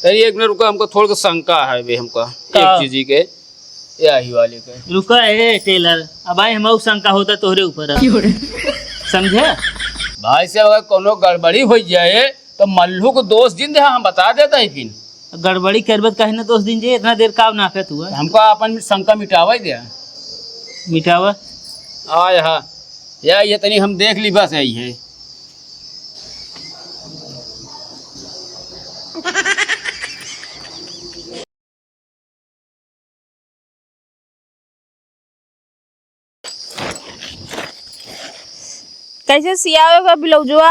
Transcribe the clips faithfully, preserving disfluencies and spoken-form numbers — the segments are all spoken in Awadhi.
अरे एक मिनट रुका, हमको थोड़ा सा शंका है बे, हमका का? एक चीज के, यही वाले के। रुका ए टेलर, अब भाई हमको शंका होता तोहरे ऊपर अब। क्यों रे? समझे? भाई साहब, अगर कोनो गड़बड़ी हो जाए तो मल्लू को दोष जिन दे, हम बता देता है फिर। गड़बड़ी करबे त काहे ना दोष दिन जे, इतना देर का नापे तू है? हमको अपन शंका मिटावा ही दे। मिटावा? आ यहाँ, या ये तनी हम देख ली, बस यही है। कैसे सियावे का ब्लाउजवा?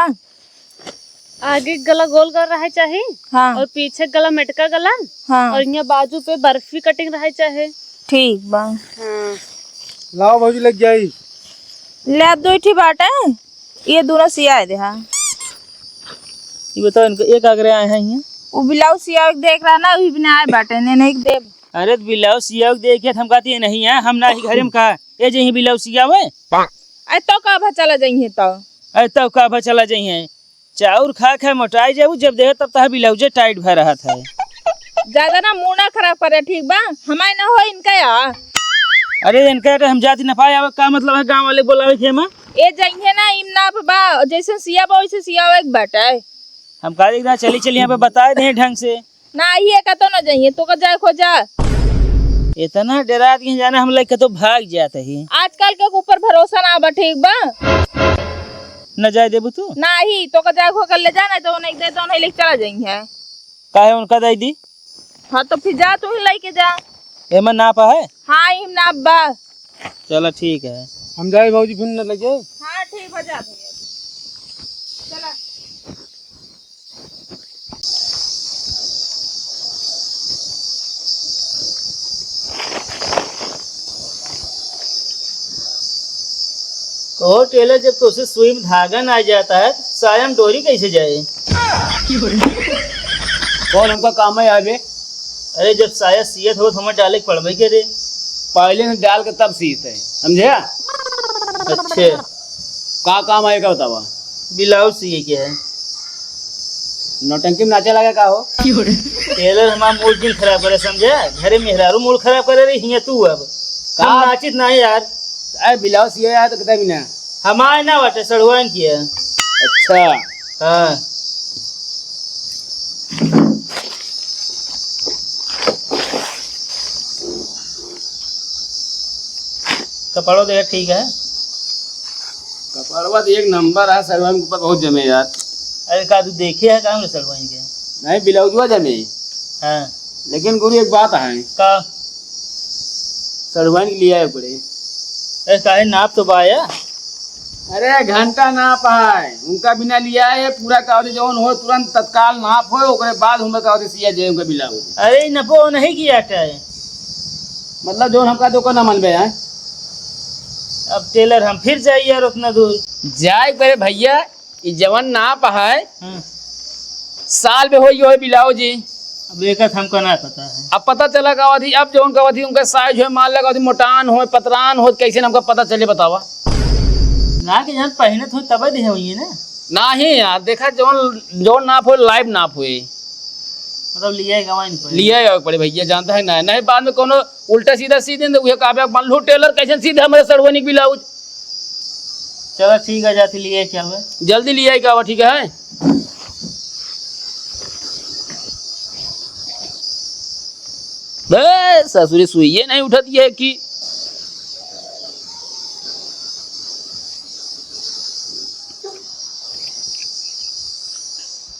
आगे गला गोल कर रहा चाही। हाँ। और पीछे गला मेटका गला। हाँ। और यहाँ बाजू पे बर्फी कटिंग रहा चाहे। ठीक बा। हाँ। लाओ भौजी, लग जाई। ले, दो ठी बाटे, ये दोनों सियाए दे। हाँ। ये बताओ, इनको एक आगरे आए हैं यहाँ? वो ब्लाउज सियावे के देख रहा ना, वही बिना आए बाटे, ने नहीं देब। अरे, तो ब्लाउज सियावे के देख के हम कहती है नहीं है, हम ना ही घरे में कहा, ए, जे ही ब्लाउज सियावे। अरे, तो का भा चला जाइए तो? अरे, तो का भा चला जाइए? चाउर खा खा मोटाई जाबू, जब देखे तब तहार ब्लाउजे टाइट भा रहत है। ज्यादा ना मूड ना खराब करे, ठीक बा? हमारे ना हो इनका या। अरे इनका तो हम जाति ना पाए, अब का मतलब है गाँव वाले बोलावे के एमा? ए जइहे ना, इम नाप बा, जैसे सिया बा वैसे सियावे के बाटे। हम कहा एक ना चली चली यहाँ पे बताए दे ढंग से। ना ही है का तो ना जाइए, तो का जाए खो जा। इतना डरात के जाना हम लइके तो भाग जात ही। आजकल के ऊपर भरोसा ना बा, ठीक बा? न जाए देबू तू? नाही, तो का जाए खो कर ले जा, नहीं तो नहीं दे, तो नहीं लेके चला जाइए। काहे उनका दे दी? हाँ, तो फिर जा, तू ही लेके जा। एमन नाप है? हाँ, इम नाप बा। चला, ठीक है। हम जाए भौजी, फिर न लगे। हाँ, ठीक बा, जा भैया। चला। कहो टेलर, जब तोसे सुई में धागा ना आ जाता है, तो साया में डोरी कैसे जाए? कौन हमका काम है यहाँ पे? अरे, जब साया सियत हो, तो हमें डाले के पड़बे के रे। पहले से डाल के तब सीते हैं, समझे? अच्छे। का काम है, का बतावा? ब्लाउज सिए के है। नौटंकी में नाचे लगा का हो? टेलर हमार मूड जिन खराब करे, समझे? घरे मेहरारू मूड खराब करे रे, हियां तू अब। का? हम नाचित नाही यार। अरे, ब्लाउज सिए यार, तो कितना बिना? हमारे ना बाटे, सड़ुआइन की है। अच्छा। हाँ। कपड़ो देख ठीक है। कपड़वा तो एक नंबर है, सड़ुआइन के ऊपर बहुत जमे यार। अरे का तू देखे है काम रे सड़ुआइन के? नहीं, ब्लाउजवा जमे। हाँ। लेकिन गुरु एक बात है। का? सड़ुआइन के लिए आए पड़े। अरे काहे, नाप तो बा या? अरे घंटा नाप है, उनका बिना लिया है पूरा कावदी जौन हो तुरंत तत्काल नाप हो, ओकरे बाद हम कावदी सिया जाए उनका ब्लाउज। अरे ई नपो नहीं किया है। मतलब जौन हमका तो ना मन में है। अब टेलर हम फिर जाई यार उतना दूर। जाए करे भैया, ई जवन नाप है, हम्म। साल में होई, होई ब्लाउज जी। अब एकर हमका ना पता है। अब पता चला का अवधि, अब जौन का अवधि उनका साइज होए, मान लगा अवधि मोटान होए, पतरान होए, कैसे हमका पता चले बतावा? ना कि जब पहनत हो तब देहे होइए ना। नाही यार, देखा जौन, जौन नाप होए, लाइव नाप होए। मतलब लिया है गवाइन पर। लिया है पड़े भैया, जानता है ना, नहीं बाद में कोनो उल्टा सीधा सी दिन तो उहे कहबे, "मल्लू टेलर कैसे सीधे हमारे सड़वनी ब्लाउज?" चलो ठीक है, जाती लिए क्या हुआ? जल्दी लिए क्या हुआ, ठीक है? बे, ससुरी सुइये नहीं उठत ये कि।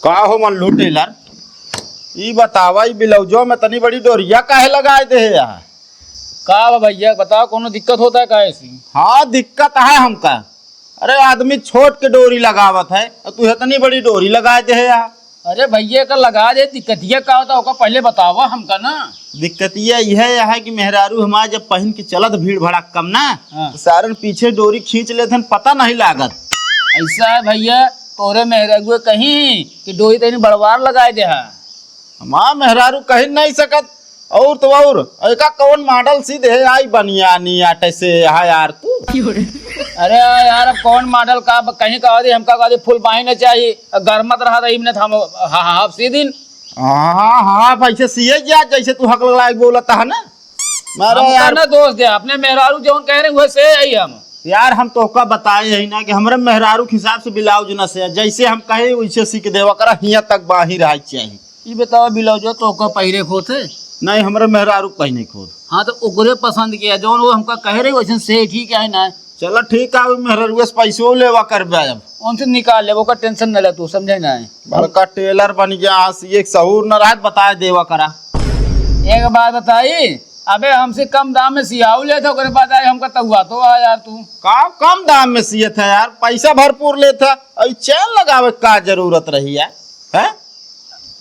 का हो मल्लू टेलर, ई बतावा, ई ब्लाउजो में तनी बड़ी डोरिया काहे लगाए दे है यार? का बा भैया, बताओ, कोनो दिक्कत होता है का ऐसी? हाँ, दिक्कत है हमका। अरे, आदमी छोट के डोरी लगावत है, और तू इतनी बड़ी डोरी लगा दे है यार। अरे भैया, का लगा दे, दिक्कतिया का होता, ओका पहले बतावा हमका ना। दिक्कतिया यह है कि मेहरारू हमारे जब पहन के चलत भीड़ भड़ाक कम ना, हाँ। तो सारन पीछे डोरी खींच लेत हन, पता नहीं लागत। ऐसा है भैया, तोरे मेहरारू कहीं कि डोरी तनी बड़वार लगा दे है। हमार मेहरारू कहीं नहीं सकत, और तो और, एका कौन मॉडल सी दे आई बनियानी आटे से, हाँ यार तू। अरे यार, अब कौन मॉडल का, अब कहीं का दे, हमका का दे फुल बाही न चाहिए, गरमत रहा था, इमने था हम, हाँ, हाँ, अब सी दिन। हाँ, हाँ, वैसे सिए जा, जैसे तू हक लायक बोलत है ना। मारे हमका यार। ना दोष दे, अपने मेहरारू जौन कह रहे, वैसे ही हम। यार, हम तोहका बताए ही ना कि हमरे मेहरारू के हिसाब से ब्लाउज ना सिया, जैसे हम कहे, वैसे सी के देवा करा, हियाँ तक बाही रहे चाहिए। ई बतावा, ब्लाउज तोहका पहिरे खोत है? नहीं, हमरे मेहरारू पहिने खोत। हाँ, तो ओकरे पसंद के है, जौन वो हमका कह रहे, वैसे से ठीक है ना। चला ठीक है, अब मेहररुआ से पैसो लेवा करबे अब। उनसे निकाल ले, ओकर tension न ले तू, समझे ना है। बड़का tailor बन गया, आज एक सहूर न रहत, बताए देवा करा। एक बात बताई, अबे हमसे कम दाम में सियाऊ लेत है, ओकरे बाद आए हमका तहुआ तो आ यार तू। का कम दाम में सियत है यार, पैसा भरपूर लेत है, और चैन लगावे का जरूरत रही है, हैं?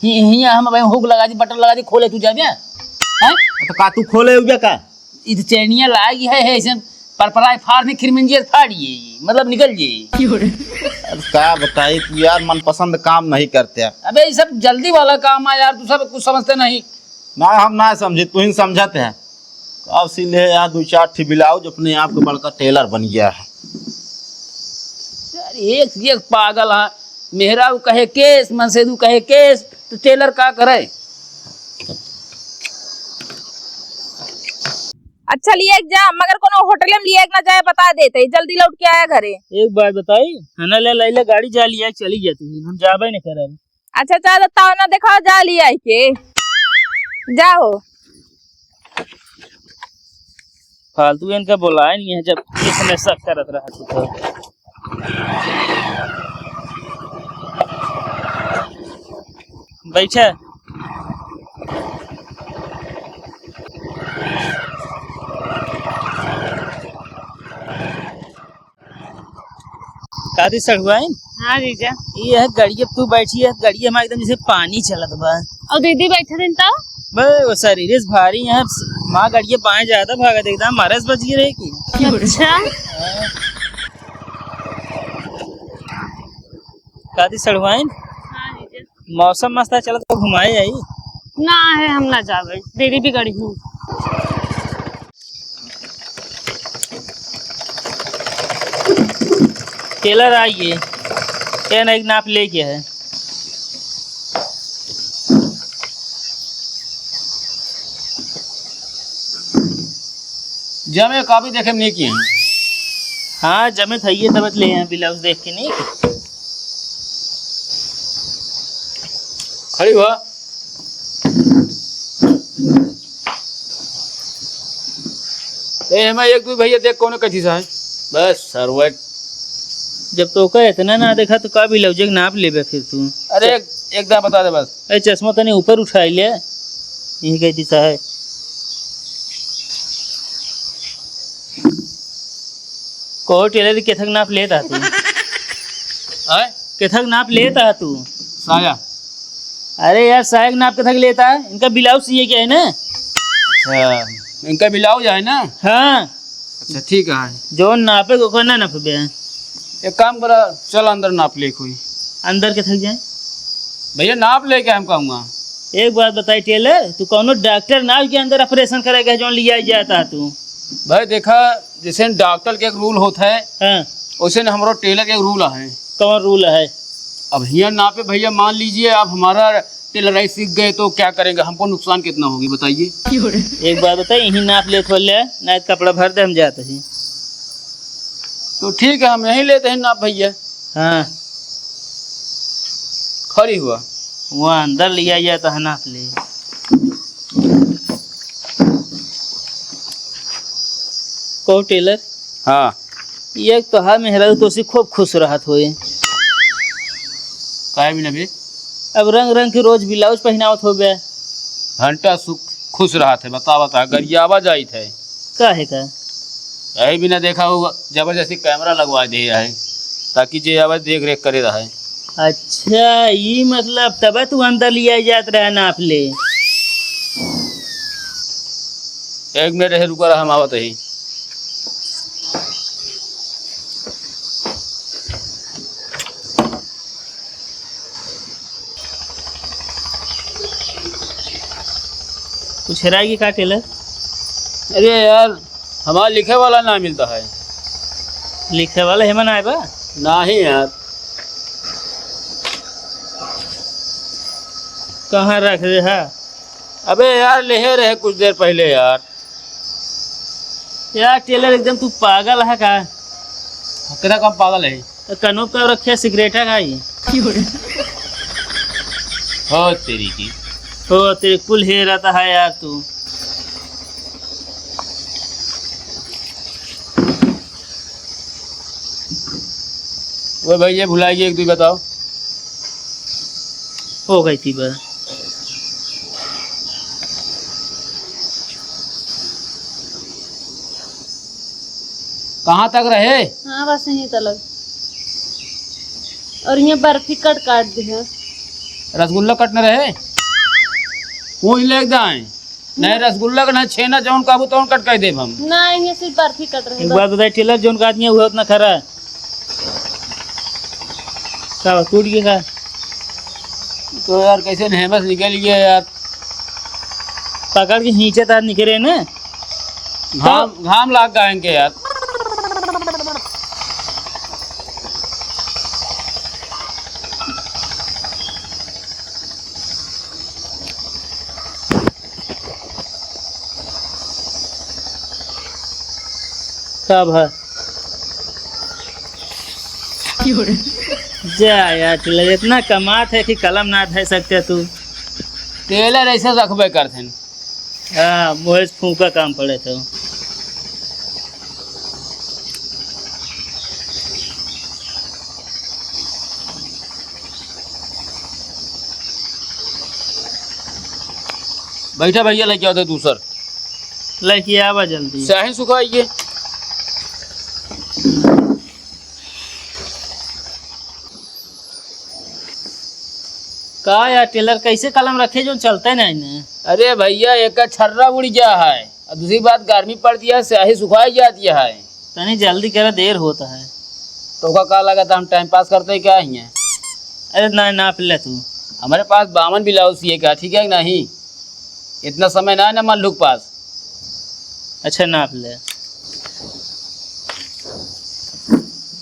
हि-, हियाँ हम भाई हुक लगा दी, बटन लगा दी, खोले तू जाबे, हैं? तो का तू खोले हुए का? ई तो चैनिया लागी है, है ऐसे परपराए फाड़ में खिरमिंजियत फाड़िए, मतलब निकल जाए। अरे का बताई तू यार, मनपसंद काम नहीं करते। अबे ये सब जल्दी वाला काम है यार, तू सब कुछ समझते नहीं। ना, हम ना समझे, तू ही समझते हैं। अब सी ले यार दो चार ठी ब्लाउज, अपने आप को बड़का tailor बन गया है। यार एक से एक पागल है, मेहरारू कहे केस, मनसेदू कहे केस, तो tailor का करे? अच्छा, लिया के जा, मगर कोनो होटल में लिया के ना जाए, बता देते, जल्दी लौट के आया घरे। एक बात बताई, खाना ले लाइले गाड़ी जा लिया के चली जाती, हम जाबे नहीं करे। अच्छा, जा, जा, ताव ना देखाओ, जा लिया के। जाओ। फालतू इनका बोलाए नहीं है, जब इसने शक करत रहा तू तो। बैठा। का दी सड़ुआइन? हाँ जीजा। ये है गड़िया, तू बैठी है, गड़िया में एकदम जैसे पानी चलत बा। और दीदी बैठे दिन तो? बे, वो शरीर इस भारी है, माँ गड़िया बाएं ज्यादा भागत, एकदम मारे से बच गई रहे की। अच्छा। का दी सड़ुआइन? हाँ जीजा। मौसम मस्त है, चलो तो घुमाए आई। ना है, हम ना जावे, दीदी भी गड़ी हूँ। टेलर आइए, ये ना एक नाप लेके है। जमे कापी देखे में नहीं किए हैं। हाँ, जमे थइये तब ले हैं ब्लाउज देख के नहीं। खड़ी हुआ। ए, हमें एक दो भैया देख कौन कैथी सा है। बस सरवट। जब तोका इतना ना देखा तो का ब्लाउज के नाप लेबे फिर तू? अरे एक, एक दाँय बता दे बस। ए, चश्मा तनी ऊपर उठाई ले, यही कैथी सा है। कहो टेलर, केथक नाप लेता तू? आय? केथक नाप लेता तू? साया। अरे यार, साया के नाप केथक लेता? इनका ब्लाउज सिए के है ना? अच्छा, इनका ब्लाउज है ना? हाँ। अच्छा, ठीक है। जौन नापे के ओकर ना नापबे। एक काम करा, चल अंदर नाप ले कोई। अंदर केथक जाए? भैया, नाप लेके हम कहूँगा। एक बात बताई टेलर, तू कौनो डॉक्टर ना हो कि अंदर ऑपरेशन करे के जौन लिया जाता तू? भाई देखा, जैसे डॉक्टर के एक रूल होता है, हाँ। वैसे न हमरो टेलर के एक रूल है। कौन रूल है? अब हियाँ नापे भैया, मान लीजिए आप हमारा टेलराई सीख गए तो क्या करेंगे, हमको नुकसान कितना होगी बताइए। एक बात बताई, यही नाप लेत हो ले, ना तो कपड़ा भर दे, हम जाते हैं। तो ठीक है, हम यहीं लेते हैं नाप भैया। हाँ। खड़ी हुआ। वहाँ अंदर लिया जाता है नाप ले। कहो टेलर। हाँ। ये तोहार मेहरारू तोसे खूब खुश रहत होए। काहे बिना बे? अब रंग रंग के रोज ब्लाउज पहिनावत होबे। घंटा सुख खुश रहत है, बतावत है, गरियावा जाइत है। काहे का? यही बिना देखा हो, जबरदस्ती कैमरा लगवा दे है, ताकि जे आवे देख रेख करे रहे। अच्छा, ई मतलब तब तू अंदर लिया जात रहे नाप ले। एक मिनट रहे, रुका रहा, हम आवत ही। कुछ हेराई गई का टेलर? अरे यार, हमारा लिखे वाला ना मिलता है। लिखे वाला हेमन आए बा? नहीं यार। कहाँ रख दे है? अबे यार, लेहे रहे कुछ देर पहिले यार। यार टेलर, एकदम तू पागल है का? कितना कम पागल है? कनों का रखे सिगरेट है का ये? हो तेरी की। हो तेरी कुल हे रहता है यार तू। वो भाई, ये भुलाई गई, एक दुई बताओ। हो गई थी बस। कहाँ तक रहे? हाँ, बस यहीं तलक। और ये बर्फी कट काट दी है। रसगुल्ला कट न रहे? पूछ ले एक दाएं। नहीं रसगुल्ला का, नहीं छेना, जौन कहबू तौन कट कर देब हम। नहीं, ये सिर्फ बर्फी कट रहे एक बस। बात बताई टेलर, जौन का आदमी है, वो उतना खरा है। का बा, टूट गया का? तो यार, कैसे नहमस निकल गया यार। पकड़ के खींचे तार निकले ना। घाम, तो घाम लाग गए इनके यार। का भा? जा यार टेलर, इतना कमात है कि कलम ना धर सकते तू। टेलर ऐसे रखबे करथिन। हाँ, मोहित फूका काम पड़े तो। बैठा भैया, लेके आओ तो दूसर। लेके आवा जल्दी। चाहे सुखाइए। का यार टेलर, कैसे कलम रखे जो चलते नहीं ने? अरे भैया, एक छर्रा उड़ गया है, और दूसरी बात गर्मी पड़ती है, स्याही सुखाई जाती है। तनी जल्दी करा, देर होता है। तो का, का लगा था, हम टाइम पास करते हैं क्या हियाँ? अरे ना, नाप ले तू। हमारे पास बावन ब्लाउज सिए का, ठीक है कि नहीं? इतना समय ना है ना मल्लू के पास। अच्छा, नाप ले।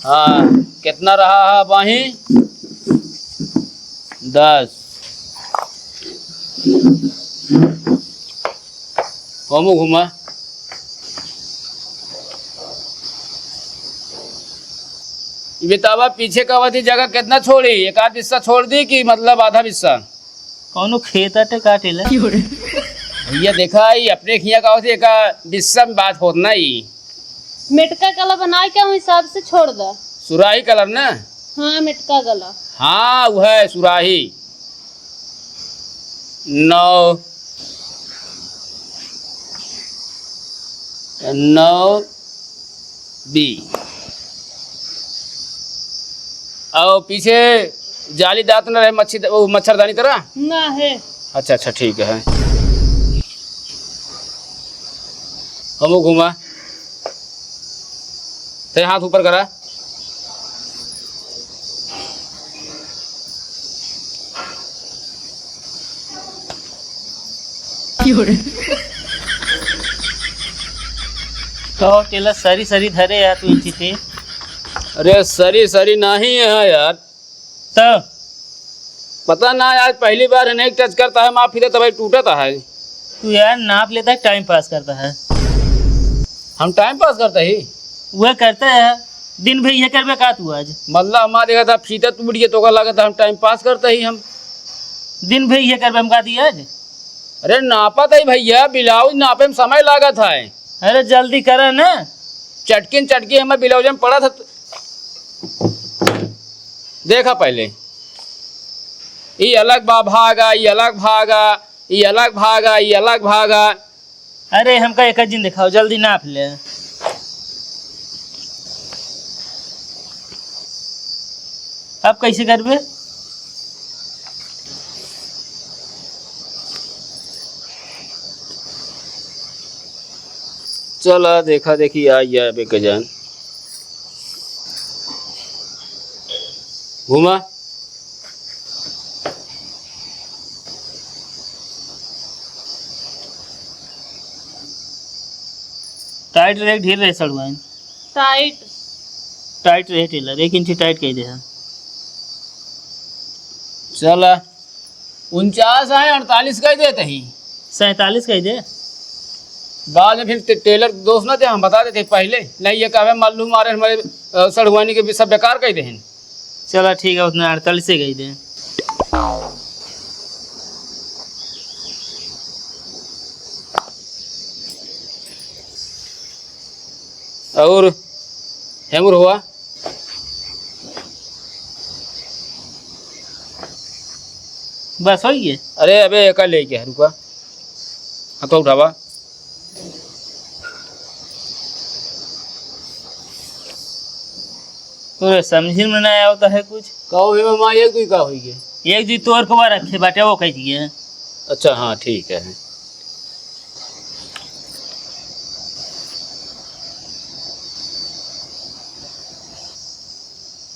हाँ, कितना रहा है बाही? दस। हमू घुमा। ये बतावा, पीछे का वाली जगह कितना छोड़ी? एक आध हिस्सा छोड़ दी कि मतलब आधा हिस्सा? कौनो खेत अटे काटे ला? भैया देखा, ये अपने खिया का होती, एका बिस्सा में बात होत ना ई। मेटका गला बनाए के वही हिसाब से छोड़ दा। सुराही कलर ना? हाँ, मेटका गला। हाँ, वो है सुराही। नौ, नौ बी। और पीछे जाली दांत न रहे, मच्छी, वो मच्छरदानी तरह? ना है। अच्छा, अच्छा, ठीक है। हमू घुमा। ते हाथ ऊपर करा। तो टेलर सरी सरी धरे यार तू इंची पे। अरे सरी सरी नहीं है यार। तो पता ना, आज पहली बार है, नहीं टच करता है, माँ फिर तब टूटता है। तू यार नाप लेता है, टाइम पास करता है। हम टाइम पास करता ही? वह करता है, दिन भर ये करबे का तू आज? मतलब हमारे देखा था फीता टूट गया तो का लगा था हम टाइम पास करता ही हम। दिन भर ये करबे हम का दी आज? अरे नापा था ही भैया, ब्लाउज नापे में समय लागत है। अरे जल्दी करा ना। चटकिन चटकी हमें ब्लाउज में पड़ा था। देखा पहले, ई अलग बा भागा, ई अलग भागा, ई अलग भागा, ई अलग भागा। अरे हमका एक दिन दिखाओ, जल्दी नाप ले। अब कैसे करबे? चला देखा देखी आ गया बे कजान। घुमा। टाइट रहे, ढील रहे सड़ुआइन? टाइट। टाइट रहे टेलर, एक इंची टाइट कह दे है। चला। उनचास है, अड़तालीस कह देते ही। सैंतालीस कह दे। बाद में फिर टे-, टेलर दोस्त ना थे, हम बता देते पहले। नहीं, ये कहवे मल्लू मारे हमारे, अ, सड़ुआनी के भी सब बेकार कह देहन। चला ठीक है, उतना अड़तालीस से कह दे। और हेमुर हुआ? बस होइ गए? अरे अबे एका लेके है, रुका। हाँ तो उठावा। तोरे समझी में ना आवता है कुछ। का हुई मामा, एक दुई का हुई के? एक दुई तोर के बा रखे बाटे, वो कह दिए। अच्छा, हाँ, ठीक है।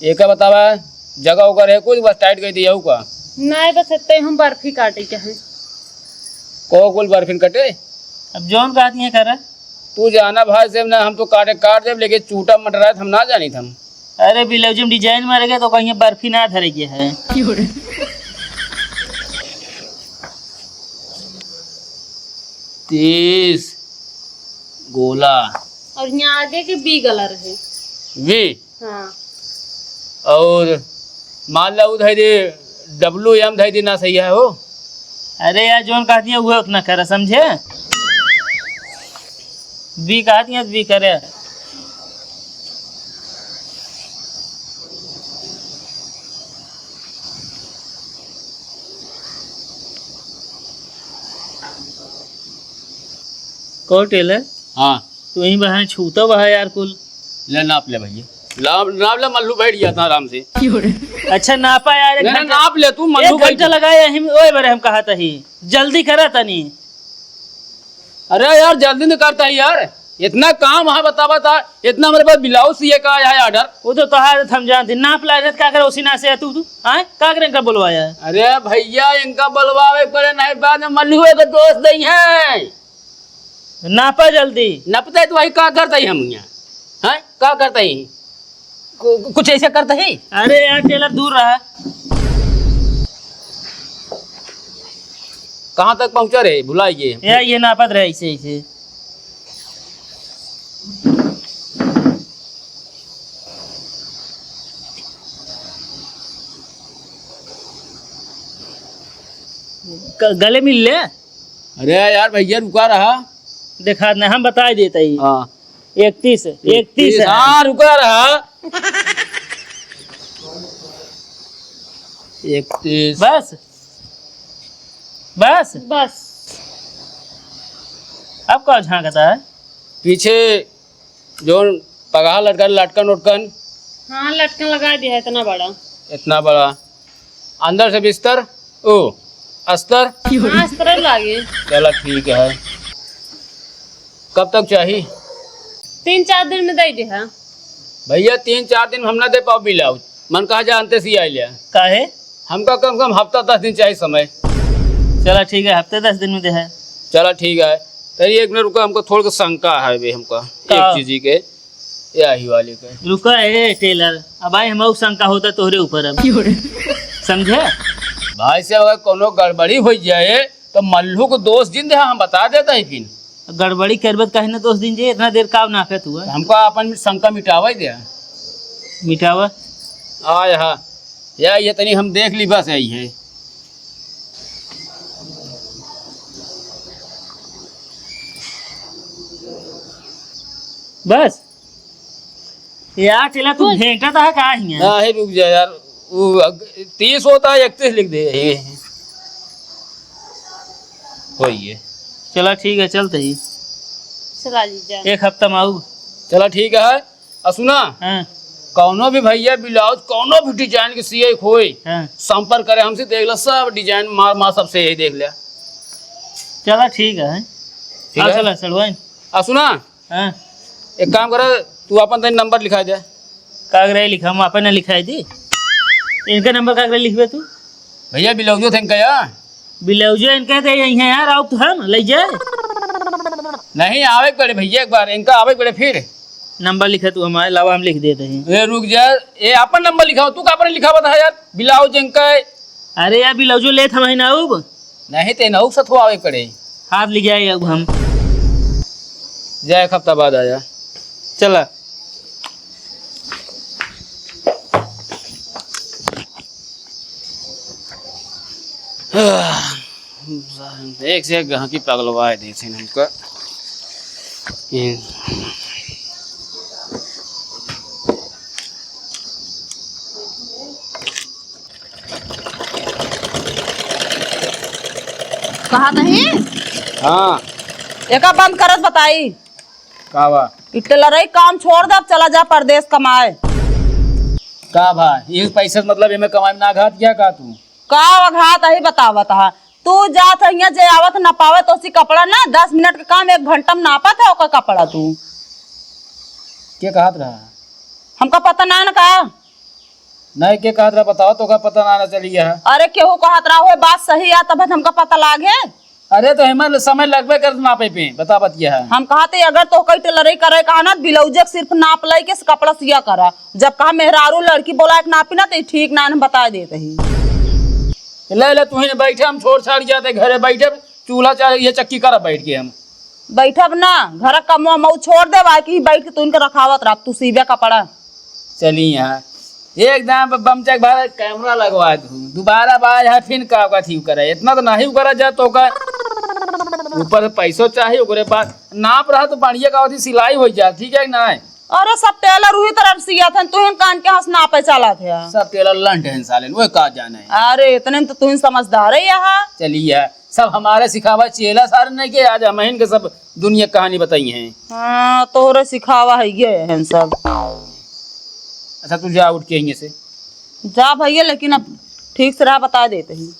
एका बतावा, जगह ओकर है कुछ, बस टाइट कर दिया का? नहीं, बस इतने हम बर्फी काटे के हैं। को कुल बर्फिन कटे? अब जौन कहती हैं करा। तू जाना भाई से ना, हम तो काटे काट देब, लेकिन चूटा मटराए हम ना जानी हम। अरे ब्लाउज में डिजाइन मारे गए तो कहीं बर्फी ना धरे के है। तीस गोला। और यहाँ आगे के बी कलर है। वी? हाँ। और मान ला उ धई दे, डब्ल्यू एम धई दे ना सही है हो। अरे यार, जौन कहती है उहे उतना करे, समझे? बी कहती है, बी करे। कौन टेलर? हाँ। तू यहीं बहाने छूता बहा यार कुल। ले नाप ले भैया। ला-, नाप ले, मल्लू बैठ गया था आराम से। अच्छा नापा यार, एक ले ना, घंटा, नाप ले तू, मल्लू एक घंटा बैठ। लगाए यहीं में, ओए बरे हम कहा तही। जल्दी करा तनी। अरे यार, जल्दी नहीं करता है यार, इतना काम है, बतावा था, इतना मेरे पास ब्लाउज सिए का आया है ऑर्डर। वो तो तोहार हम जानते, नाप ला रहे, का करे उसी ना से तू, तू, आए, का करे इनका बुलवाया है? अरे भैया, इनका बुलवावे पड़े नहीं, बाद में मल्लू के दोस्त नहीं है। नापा जल्दी। नपते तो वही का करता ही हम यहाँ, हैं? का करता ही? कु-, कुछ ऐसे करता ही? अरे यार, टेलर दूर रहा। कहाँ तक पहुँचा रहे? भुला गए। या, ये नापत रहे ऐसे, ऐसे। ग-, गले मिल ले। अरे यार, भैया रुका रहा। देखा नहीं, हम बताई देता ही। हाँ। इकतीस, इकतीस इकतीस है। हाँ, रुका रहा। इकतीस। बस? बस? बस। अब का झांकता है? पीछे जौन पगहा लटकन, लटकन उटकन। हाँ, लटकन लगा दिया है इतना बड़ा। इतना बड़ा। अंदर से बिस्तर, ओ, अस्तर। हाँ, अस्तर लागे। चला ठीक है। कब तक चाही? तीन चार दिन में दे दे है। भैया, तीन चार दिन में हम ना दे पाओ ब्लाउज। मन कहा जानते सी आइले। काहे? हमका कम से कम हफ्ता दस दिन चाही समय। चला ठीक है, हफ्ते दस दिन में दे है। चला ठीक है। तरी एक मिनट रुका, हमको थोड़ा सा शंका है बे हमका। का? एक चीज के, यही वाले के। रुका ए टेलर, अब भाई हम शंका होता तोहरे ऊपर अब। समझे? भाई साहब, अगर कोनो गड़बड़ी हो जाए तो मल्लू को दोष जिन दे, हम बता देता ही फिर। गड़बड़ी करबत काहे ना दोष दिन जे, इतना देर का नाफे तू है? हमको अपन शंका मिटावे दे। मिटावा। आ यहाँ, या ये तनी हम देख ली, बस यही है। बस। यार, चला, तू बोल। भेंटा तो है का हियां? हाँ, हे रुक जा यार, वो अग-, तीस होता है, इकतीस लिख दे। ये। वही है। चला, ठीक है, चलते ही। चला लीजिए। एक हफ्ता में आऊ। चला, ठीक है। आ सुना, हाँ। कौनो भी भैया ब्लाउज, कौनो भी डिजाइन के सिए के होए, हाँ। संपर्क करे हमसे, देख ला, सब डिजाइन मार, मार, सब से यही देख लिया। चला, ठीक है। ठीक हाँ, है। चला, चलवाइन। आ सुना, हाँ। एक काम करा, तू अपन तनी नंबर लिखा दे। का करे लिखा, हम अपन ना लिखाई दी। इनका नंबर का करे लिखबे तू? भैया, ब्लाउजो थे इनका या? ब्लाउजो इनका दे यही है यार, आओ तो हम ले जाए। नहीं, आवे के पड़े भैया, एक बार इनका आवे के पड़े फिर। नंबर लिखे तू हमारे, लावा हम लिख देते हैं। ए, रुक जा, ए, अपन नंबर लिखाओ, तू का अपन लिखा बता यार, ब्लाउज इनका है, अरे यार, ब्लाउजो लेत हम ही ना अब। नहीं, ते नऊ सथवावे पड़े। हाथ ले जाए अब हम। जा, एक हफ्ता बाद आया। चला। एक से एक गहकी पगलवाए देते हैं हमका। ये कहा नहीं? हाँ। एका बंद करत बताई। का बा? ई टेलरई काम छोड़ दे, अब चला जा परदेस कमाए। का बा? ई पैसे से मतलब एमे कमाई में ना घात क्या का तू? का घात अही बतावत हा। तू जात है यहाँ जे आवत ना पावे तो उसी कपड़ा ना दस मिनट के काम एक घंटा में नापत है ओकर कपड़ा तू। के कहत रहा? हमका पता ना न का। नहीं, के कहत रहा बताओ, तोका पता ना, ना चली है। अरे केहू कहत रहा हुए बात सही है, तब हमका पता लागे। अरे तो हेमर समय लगबे करत नापे पे, बता बतिया है। हम कहत है अगर तोहका टेलरई करे कहा ना, ब्लाउजे के सिर्फ नाप लई के कपड़ा सिया करा। जब कहा मेहरारू लड़की बोला एक नापी ना तो ई ठीक ना, हम बता देत ही। ले ले तू ही बैठे, हम छोड़ छाड़ जाते घरे बैठे, चूल्हा चाहे ये चक्की करब बैठ के हम। बैठब ना, घर का कमवा मऊ छोड़ देब, आ कि बैठ के तू इनके रखावत रह, तू सीबे कपड़ा। चली यहाँ, एकदम ब-, बमचक भर कैमरा लगवा दू, दोबारा बाज है फिर का का थी करे, इतना तो नहीं करा जा तो का। ऊपर से पैसो चाही, ओकरे बाद नाप रहा तो बढ़िया का होती सिलाई हो जा, ठीक है कि नहीं? अरे सब टेलर उही तरह सिया थे, तू ही कान के हंस नापे चला थे। सब टेलर लंड हैं साले, वो का जाने। अरे इतने में तो तू ही समझदार है यहाँ। चलिए, सब हमारे सिखावा चेला सारे नहीं के, आज हम इनके सब दुनिया कहानी बताई हैं। हाँ, तोहरे सिखावा है ये हैं सब। अच्छा, तू जा उठ के यहीं से। जा भैया, लेकिन अब ठीक से रहा, बता देते हैं।